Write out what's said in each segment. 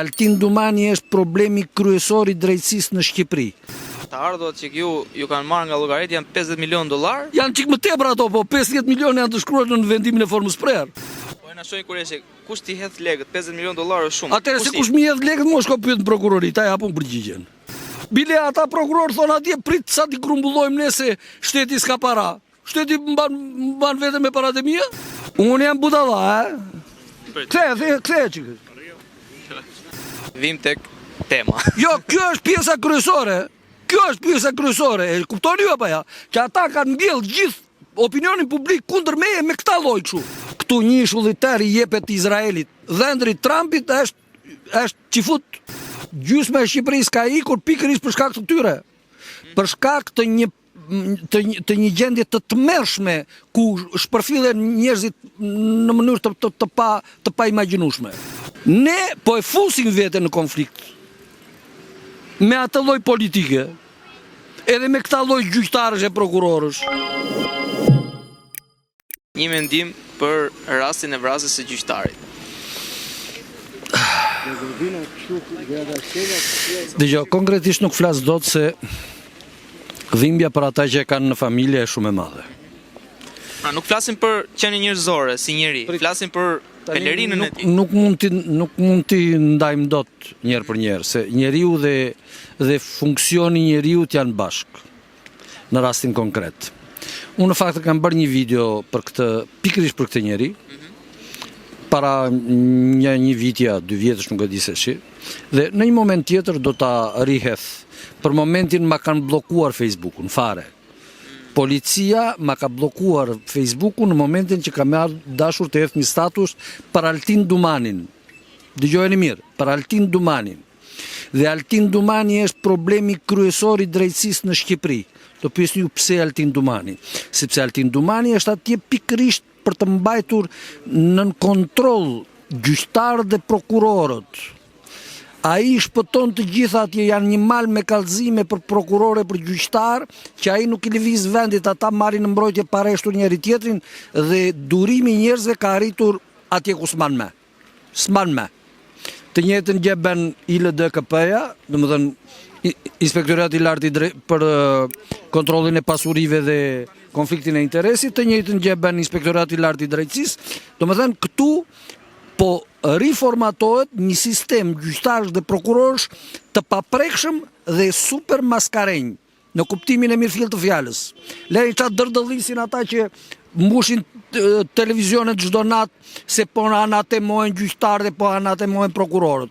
Altin Dumani është problemi kryesor i drejtësisë në Shqipëri. Të ardhurat që ju ju kanë marrë nga llogaritë janë 50 milionë dollarë? Janë çik më tepër ato, po 50 milionë janë të shkruar në vendimin e formës prerë. Po e na shohin kureshtje, kush t'i hedh lekët, 50 milionë dollarë është shumë. Atëherë se kush m'i hedh lekët, mua shko pyet në prokurori, ta japun përgjigjen. Bile ata prokurorë thonë atje prit sa t'i grumbullojmë ne se shteti s'ka para. Shteti mban mban veten me paratë e mia? Unë jam budalla, e? Ktheje, ktheje çik. Vim tek tema. Jo, kjo është pjesa kryesore. Kjo është pjesa kryesore. E kuptoni ju apo ja? Që ata kanë mbjell gjithë opinionin publik kundër meje me këta lloj kështu. Këtu një ishull i tërë i jepet Izraelit. Dhëndri i Trumpit është është çifut. Gjysma e Shqipërisë ka ikur pikërisht për shkak të tyre. Për shkak të një të një, të një gjendje të tmerrshme ku shpërfillen njerëzit në mënyrë të të, të pa të paimagjinueshme. Ne po e fusim veten në konflikt me atë lloj politike, edhe me këta lloj gjyqtarësh e prokurorësh. Një mendim për rastin e vrasjes së gjyqtarit. Dëgjo, konkretisht nuk flas dot se dhimbja për ata që e kanë në familje është shumë e madhe. Pra nuk flasim për qenie njerëzore si njeri, flasim për pelerinën e tij. Nuk mund t'i nuk mund t'i ndajmë dot njëherë për njëherë se njeriu dhe dhe funksioni i njeriut janë bashkë. në rastin konkret. Unë në fakt kam bërë një video për këtë, pikërisht për këtë njeri, para një, një viti a dy vjetësh nuk e di se si, dhe në një moment tjetër do ta rihedh. Për momentin ma kanë bllokuar Facebookun, fare. Policia ma ka bllokuar Facebookun në momentin që kam dashur të hedh një status për Altin Dumanin. Dëgjojeni mirë, për Altin Dumanin. Dhe Altin Dumani është problemi kryesor i drejtësisë në Shqipëri. Do pyesni ju pse Altin Dumani? Sepse Altin Dumani është atje pikërisht për të mbajtur nën kontroll gjyqtarët dhe prokurorët. Ai shpëton të gjitha atje, janë një mal me kallëzime për prokurorë e për gjyqtarë, që ai nuk i lëviz vendit, ata marrin në mbrojtje pareshtur njëri-tjetrin dhe durimi i njerëzve ka arritur atje ku s'mban më. S'mban më. Të njëjtën gjë bën ILDKP-ja, domethënë Inspektorati i Lartë i për kontrollin e pasurive dhe konfliktin e interesit, të njëjtën gjë bën Inspektorati i Lartë i Drejtësisë. Domethënë këtu po riformatohet një sistem gjyqtarësh dhe prokurorësh të paprekshëm dhe super maskarenj. Në kuptimin e mirëfilltë të fjalës. Lërini ça dërdëllisin ata që mbushin televizionet çdo natë se po anatemohen gjyqtarët dhe po anatemohen prokurorët.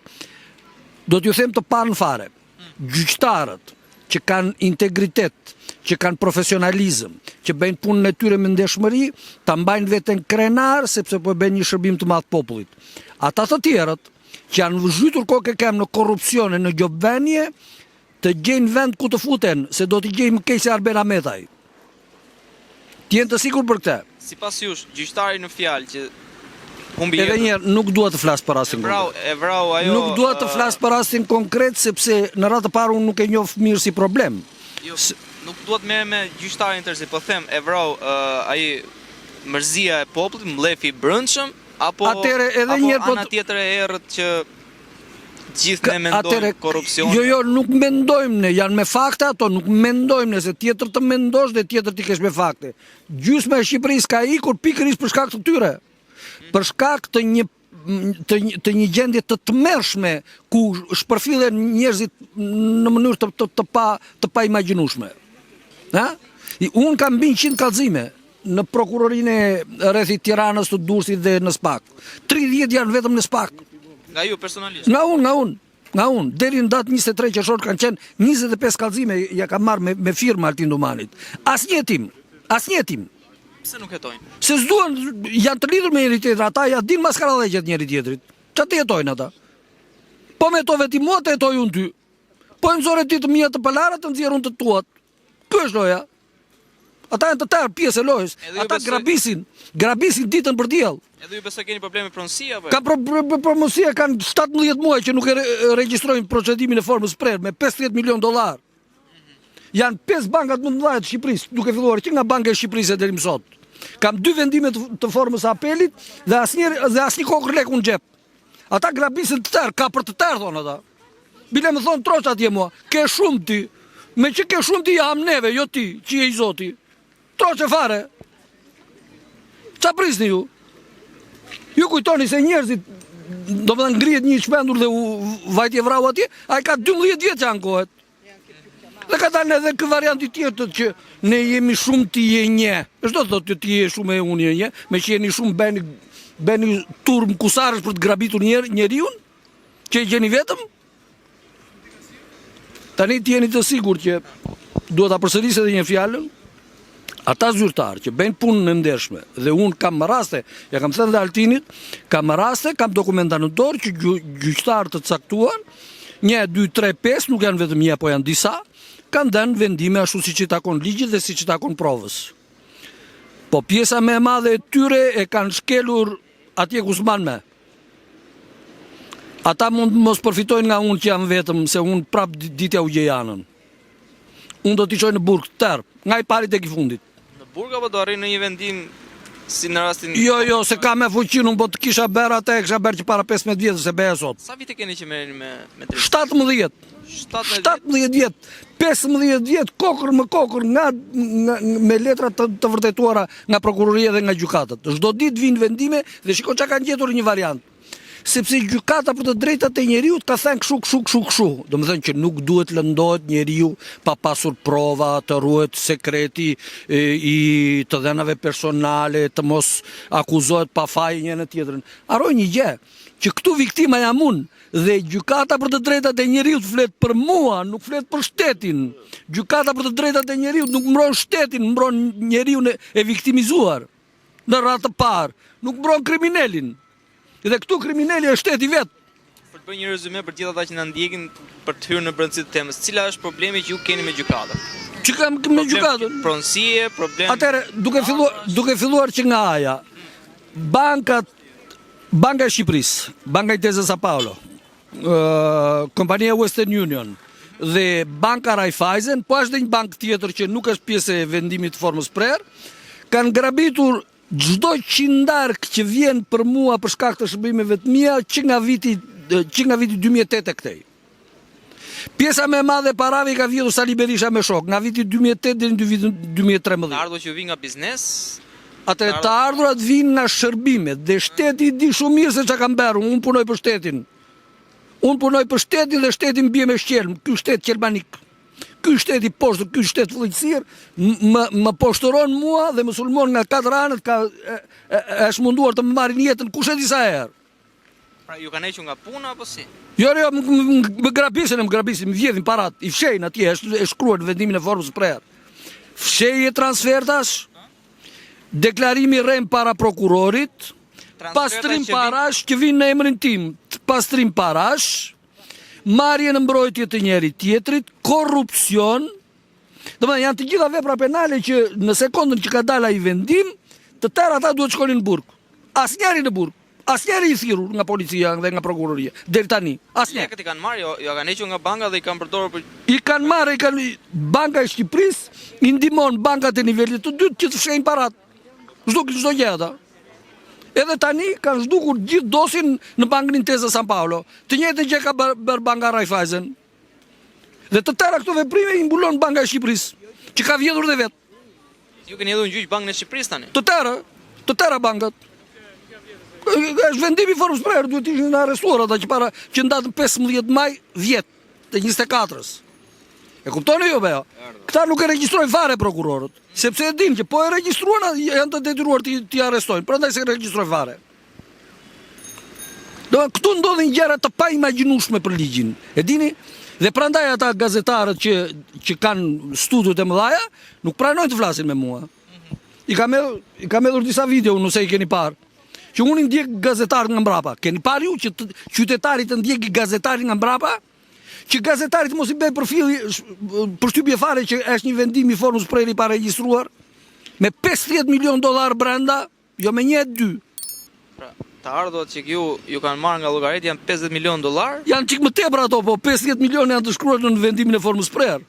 Do t'ju them të parën fare. Gjyqtarët që kanë integritet, që kanë profesionalizëm, që bëjnë punën e tyre me ndershmëri, ta mbajnë veten krenar sepse po bëjnë një shërbim të madh popullit. Ata të tjerët që janë zhytur kokë e këmbë në korrupsion e në gjobvënie, Të gjejnë vend ku të futen, se do t'i gjejë më keq se Arben Ahmetaj. Të jenë të sigurt për këtë. Sipas jush, gjyqtari në fjalë që humbi jetën. Edhe një herë, nuk dua të flas për rastin konkret. E vrau ajo. Nuk dua të flas për rastin konkret sepse në radhë të parë unë nuk e njoh mirë si problem. Jo, nuk dua të merrem me gjyqtarin tërësi, po them e vrau ai mërzia e popullit, mllefi i brendshëm apo Atëherë edhe një herë po ana tjetër e errët që Gjithë ne mendojmë korrupsionin. Jo, jo, nuk mendojmë ne, janë me fakte ato, nuk mendojmë ne, se tjetër të mendosh dhe tjetër t'i kesh me fakte. Gjysma e Shqipërisë ka ikur pikërisht për shkak të tyre. Për shkak të një të një, të një gjendje të tmerrshme ku shpërfillen njerëzit në mënyrë të të, të pa të paimagjinueshme. Ha? Unë kam mbi 100 kallëzime në prokurorinë e rrethit Tiranës të Durrësit dhe në SPAK. 30 janë vetëm në SPAK. Nga ju personalisht? Nga unë, nga unë. Nga unë, deri në datë 23 qershor kanë qenë 25 kallëzime, ia kam marrë me, me firmë Altin Dumanit. Asnjë hetim, asnjë hetim. Pse nuk hetojnë? Se s'duan, janë të lidhur me njëri-tjetrin, ata ia dinë maskarallëqet njëri-tjetrit. Ça të hetojnë ata? Po më hetove ti mua, të hetoj unë ty. Po e nxore ti të mia të palara, të nxjerr unë të tuat. Kjo është loja. Ata janë të tërë pjesë e lojës. Ata besoj... grabisin, grabisin ditën për diell. Edhe ju besoj keni probleme pronësie apo? Ka pro, pro, pro, pronësie kanë 17 muaj që nuk e regjistrojnë procedimin e formës prerë me 50 milion dollar. Janë 5 bankat më të mëdha të Shqipërisë, duke filluar që nga Banka e Shqipërisë deri më sot. Kam dy vendime të, të formës së apelit dhe asnjë dhe asnjë kokërr leku në xhep. Ata grabisin të tërë, ka për të tërë, thonë ata. Bile më thonë troç atje mua, ke shumë ti, me që ke shumë ti, jam neve, jo ti, që je i zoti. Troç e fare. Ça prisni ju? Ju kujtoni se njerëzit, domethënë ngrihet një i çmendur dhe u vajti e vrau atje, ai ka 12 vjet që ankohet. Dhe ka dalë edhe ky varianti tjetër që ne jemi shumë ti je një. Ç'do të thotë që ti je shumë e unë je një, me që jeni shumë bëni bëni turmë kusarësh për të grabitur njer, njeriun që e gjeni vetëm. Tani të jeni të sigurt që duhet ta përsëris edhe një fjalën. Ata zyrtarë që bëjnë punën e ndershme dhe unë kam raste, ja kam thënë dhe Altinit, kam raste, kam dokumenta në dorë që gjyqtarë të caktuar, 1 2 3 5 nuk janë vetëm një, po janë disa, kanë dhënë vendime ashtu siç i takon ligjit dhe siç i takon provës. Po pjesa më e madhe e tyre e kanë shkelur atje ku s'mban më. Ata mund të mos përfitojnë nga unë që jam vetëm, se unë prap di t'jua gjej anën. Unë do t'i çoj në burg të tërë, nga i pari tek i fundit. Në burg apo do arrijnë në një vendim si në rastin Jo, jo, se kam me fuqinë, unë po të kisha bërë atë, e kisha bërë që para 15 vjetësh, s'e bëja sot. Sa vite keni që merreni me me drejtësi? 17. 17 vjet, 15 vjet kokërr më kokërr nga, nga me letra të, të vërtetuara nga prokuroria dhe nga gjykatat. Çdo ditë vijnë vendime dhe shiko çka kanë gjetur një variant. Sepse gjykata për të drejtat e njeriut ka thënë kështu, kështu, kështu, kështu. Domethënë që nuk duhet lëndohet njeriu pa pasur prova, të ruhet sekreti i të dhënave personale, të mos akuzohet pa faj njëri tjetrin. Harroj një gjë, që këtu viktima jam unë dhe gjykata për të drejtat e njeriut flet për mua, nuk flet për shtetin. Gjykata për të drejtat e njeriut nuk mbron shtetin, mbron njeriun e viktimizuar. Në radhë të parë, nuk mbron kriminelin. Dhe këtu krimineli është shteti vetë. Për të bërë një rezume për gjithë ata që na ndjekin për të hyrë në brendësi të temës, cila është problemi që ju keni me gjykatën? Që kam me gjykatën? Pronësie, problem. Atëherë, duke filluar duke filluar që nga A-ja, bankat Banka e Shqipërisë, Banka Intesa San Paolo, kompania Western Union dhe Banka Raiffeisen, po ashtu dhe një bankë tjetër që nuk është pjesë e vendimit të formës prerë, kanë grabitur çdo qindarkë që vjen për mua për shkak të shërbimeve të mia që nga viti që nga viti 2008 e këtej. Pjesa më e madhe e parave i ka vjedhur Sali Berisha me shokë, nga viti 2008 deri në vitin 2013. Të ardhurat që vijnë nga biznes, Atëherë të ardhurat vijnë nga shërbimet dhe shteti i di shumë mirë se çka kam bërë, unë punoj për shtetin. Unë punoj për shtetin dhe shteti më bie me shqelm, ky shtet qelmanik. Ky shtet i poshtër, ky shtet fëlliqësirë, më më poshtëron mua dhe më sulmon nga katër anët, ka e, e, është munduar të më marrin jetën kush e di sa herë. Pra ju kanë hequr nga puna apo si? Jo, jo, më, më, më grabisin, më grabisin, më vjedhin parat, i fshehin atje, është e shkruar në vendimin e formës së prerë. Fshehje transfertash, deklarim i rremë para prokurorit, pastrim parash që vijnë në emrin tim, pastrim parash, marrje në mbrojtje të njëri tjetrit, korrupsion, Domethënë janë të gjitha vepra penale që në sekondën që ka dalë ai vendim, të tërë ata duhet shkonin në burg. Asnjëri në burg. Asnjëri i thirrur nga policia dhe nga prokuroria deri tani. Asnjë. Lekët i kanë marrë, jo, jo kanë hequr nga banka dhe i kanë përdorur për I kanë marrë, i kanë Banka e Shqipërisë i ndihmon bankat e nivelit të dytë që të fshehin parat. Zhdukin çdo gjë ata. Edhe tani kanë zhdukur gjithë dosjen në bankën Intesa San Paolo. Të njëjtën gjë ka bërë banka Raiffeisen. Dhe të tëra këto veprime i mbulon Banka e Shqipërisë, që ka vjedhur dhe vetë. Ju keni hedhur në gjyq Bankën e Shqipërisë tani? Të tëra, të tëra bankat. Është vendimi i formës prerë, duhet të ishin arrestuar ata që para që në datën 15 maj vjet të 24-ës. E kuptoni ju apo jo? Këta nuk e regjistrojnë fare prokurorët, sepse e dinë që po e regjistruan janë të detyruar t'i t'i arrestojnë, prandaj s'e regjistrojnë fare. Do këtu ndodhin gjëra të paimagjinueshme për ligjin. E dini? Dhe prandaj ata gazetarët që që kanë studiot e mëdha nuk pranojnë të flasin me mua. I kam hedhur, i kam hedhur disa video, nëse i keni parë. Që unë i ndjek gazetarët nga mbrapa. Keni parë ju që të, qytetari të ndjekë gazetarin nga mbrapa? Që gazetarit mos i bëjë përfilli përshtypje fare që është një vendim i formës prerë i paregjistruar me 50 milion dollar brenda. Jo me një e dy. Pra, të ardhurat që ju ju kanë marrë nga llogaritë janë 50 milion dollar? Janë çik më tepër ato, po 50 milion janë të shkruar në vendimin e formës prerë.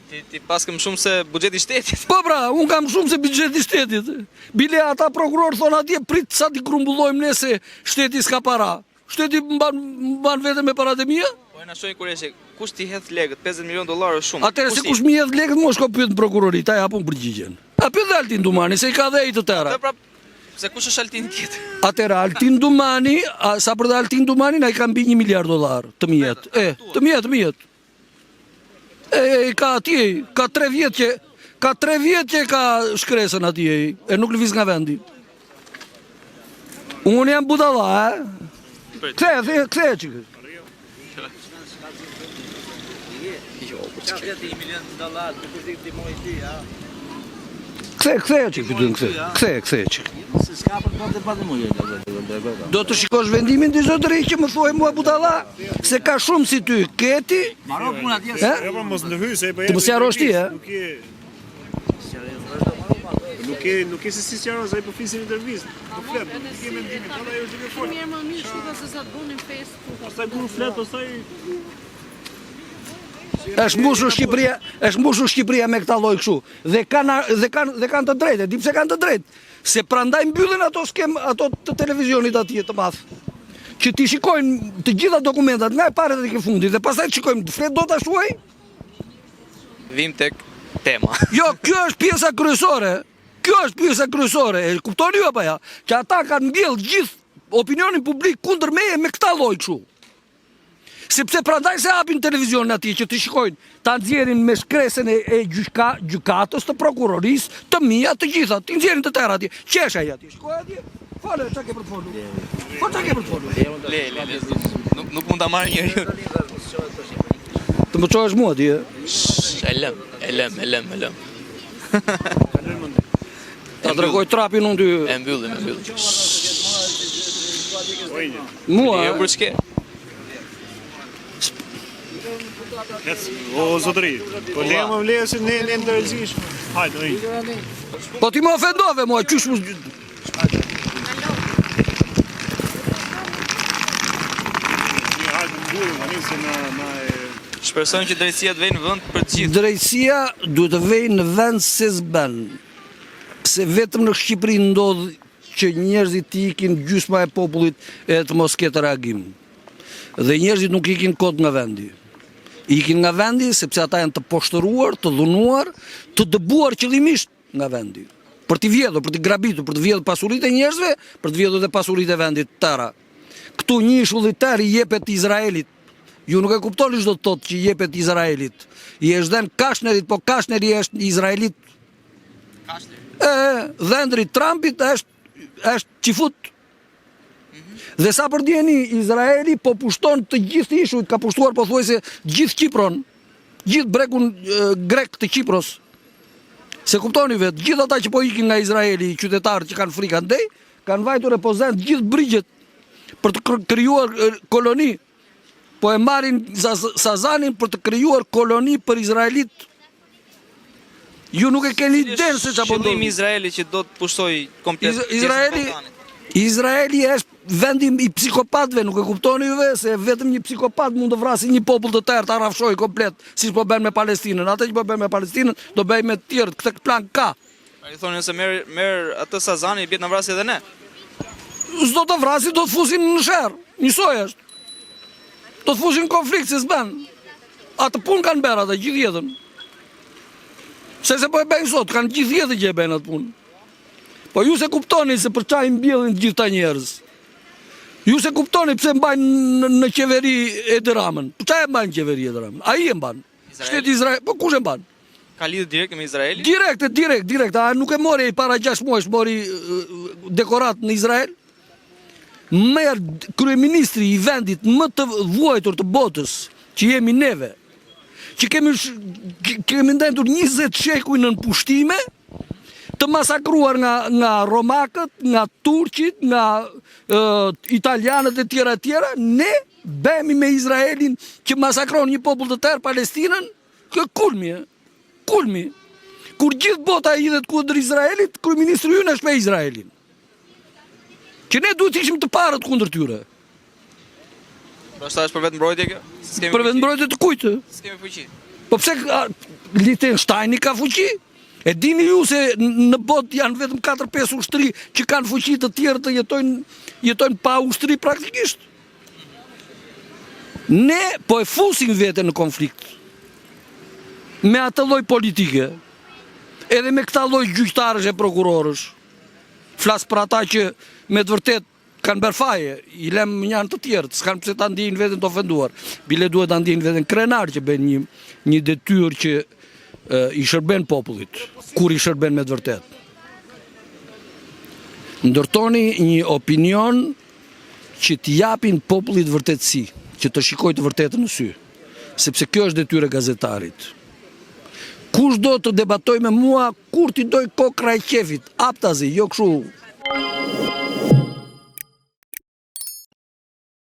Ti ti paske më shumë se buxheti i shtetit. Po pra, un kam më shumë se buxheti i shtetit. Bile ata prokurorë thonë atje prit sa t'i grumbullojmë ne se shteti s'ka para. Shteti mban mban veten me paratë e mia? Po e na shohin kureshtje, kush t'i hedh lekët, 50 milion dollarë është shumë. Atëherë se kush m'i hedh lekët mua shko pyet në prokurori, ta jap unë përgjigjen. A pyet dhe Altin Dumani se i ka dhe ai të tëra. Atë prap, se kush është Altin tjetër? Atëherë Altin Dumani, a, sa për dhe Altin Dumanin ai ka mbi 1 miliard dollar të miat. E, të miat, të miat. E, e ka atje, ka 3 vjet që ka 3 vjet që ka shkresën atje e nuk lëviz nga vendi. Unë jam budalla, e? Kthe, kthe, kthe çik. Kthe, kthe çik, fytyrën, kthe. Kthe, kthe çik. Do të shikosh vendimin ti zotëri që më thuaj mua budalla se ka shumë si ty, keti. Maro puna atje. Jo, po mos ndërhyj se po Të mos sqarosh ti, e? Nuk je Nuk e nuk e se si sqaron se ai po flisin në intervistë. Po flet, nuk ke mendimin, tënd ajo është duke folur. Mirë, më mirë kështu se sa të bënim festë këtu. Pastaj kur flet, pastaj Është mbushur Shqipëria, është mbushur Shqipëria me këta lloj kështu. Dhe kanë dhe kanë dhe kanë të drejtë, di pse kanë të drejtë? Se prandaj mbyllen ato skem ato të televizionit atje të madh. Që t'i shikojnë të gjitha dokumentat nga e para deri ke fundi dhe pastaj të shikojmë flet dot ashtu ai? Vim tek tema. Jo, kjo është pjesa kryesore. Kjo është pjesa kryesore. E kuptoni ju apo ja? Që ata kanë mbjell gjithë opinionin publik kundër meje me këta lloj kështu. Sepse prandaj se hapin televizionin atje që të shikojnë, ta nxjerrin me shkresën e, e gjyka, gjykatës të prokurorisë, të mia, të gjitha, t'i nxjerrin të tëra atje. Qesh ai atje, shkoj atje. Fole, çka ke për të folur? Po çka ke për të folur? Le, le, le. Nuk nuk mund ta marrë njeriu. Të më çohesh mua ti, e? E lëm, e lëm, e lëm, e lëm. Ta tregoj trapin unë ty. E mbyllim, e mbyllim. Mua. Jo për ç'ke. Ec, o zotëri, po le më vle se ne ne të rëzishëm. Hajde, oj. Po ti më ofendove mua, qysh më Hajde, mbyllim tani se na na e Shpresojmë që drejtësia të vejë në vend për të gjithë. Drejtësia duhet të vejë në vend se s'bën. Se vetëm në Shqipëri ndodh që njerëzit të ikin gjysma e popullit e të mos ketë reagim. Dhe njerëzit nuk ikin kot nga vendi. Ikin nga vendi sepse ata janë të poshtëruar, të dhunuar, të dëbuar qëllimisht nga vendi. Për t'i vjedhur, për t'i grabitur, për të vjedhur pasuritë e njerëzve, për të vjedhur dhe pasuritë e vendit të tëra. Këtu një ishull i tërë i jepet Izraelit. Ju nuk e kuptoni ç'do të thotë që i jepet Izraelit. I është dhënë Kashnerit, po Kashneri është izraelit. Kashneri. E, dhëndri i Trumpit është është çifut. Dhe sa për dijeni, Izraeli po pushton të gjithë ishujt, ka pushtuar pothuajse gjithë Qipron, gjithë bregun grek të Qipros. Se kuptoni vetë, gjithë ata që po ikin nga Izraeli, qytetarët që kanë frikë andej, kanë vajtur e po zënë gjithë brigjet për të krijuar koloni. Po e marrin Sazanin për të krijuar koloni për izraelit. Ju nuk e keni idenë se çfarë po ndodh. Qëllimi i Izraelit që do të pushtojë komplet Izraeli Izraeli është vendi i psikopatëve, nuk e kuptoni juve se vetëm një psikopat mund të vrasë një popull të tërë, ta rrafshojë komplet, siç po bën me Palestinën. Atë që po bën me Palestinën, do bëjë me të tjerët. Këtë plan ka. Ai thonë nëse merr merr atë Sazanin i bie të na vrasë edhe ne. S'do të vrasin, do të fusin në sherr. Njësoj është. Do të fusin në konflikt se s'bën. Atë punë kanë bërë ata gjithë jetën. Se se po e bëjnë sot, kanë gjithë jetën që e bëjnë atë punë. Po ju s'e kuptoni se për ça i mbjellin gjithë këta njerëz. Ju s'e kuptoni pse mbajnë në, në qeveri Edi Ramën. Për ça e mbajnë në qeveri Edi Ramën? Ai e mban. Shteti Izrael, po kush e mban? Ka lidhje direkte me Izraelin? Direkte, direkt, direkt. A nuk e mori ai para 6 muajsh mori dekoratë në Izrael? Merr kryeministri i vendit më të vuajtur të botës, që jemi neve, që kemi kemi ndenjtur 20 shekuj nën pushtime, të masakruar nga nga romakët, nga turqit, nga e, italianët e tjera e tjera, ne bëhemi me Izraelin që masakron një popull të tërë Palestinën, Kjo kulmi, e? Kulmi. Kur gjithë bota hidhet kundër Izraelit, kryeministri ynë është me Izraelin. Që ne duhet të ishim të parët kundër tyre. Ndoshta është për vetëmbrojtje kjo? Për vetëmbrojtje të kujt? S'kemi fuqi. Po pse Liechtensteini ka fuqi? E dini ju se në botë janë vetëm 4-5 ushtri që kanë fuqi të tjerë të jetojnë jetojnë pa ushtri praktikisht? Ne po e fusim veten në konflikt me atë lloj politike, edhe me këta lloj gjyqtarësh e prokurorësh. Flas për ata që me të vërtetë kanë bërë faje, i lëmë mënjanë të tjerët, s'kanë pse ta ndjejnë veten të ofenduar. Bile duhet ta ndjejnë veten krenar që bëjnë një një detyrë që e, i shërben popullit, kur i shërben me të vërtetë. Ndërtoni një opinion që t'i japin popullit vërtetësi, që të shikojë të vërtetën në sy, sepse kjo është detyrë e gazetarit. Kush do të debatojë me mua kur t'i dojë kokrra e qefit, haptazi, jo kështu.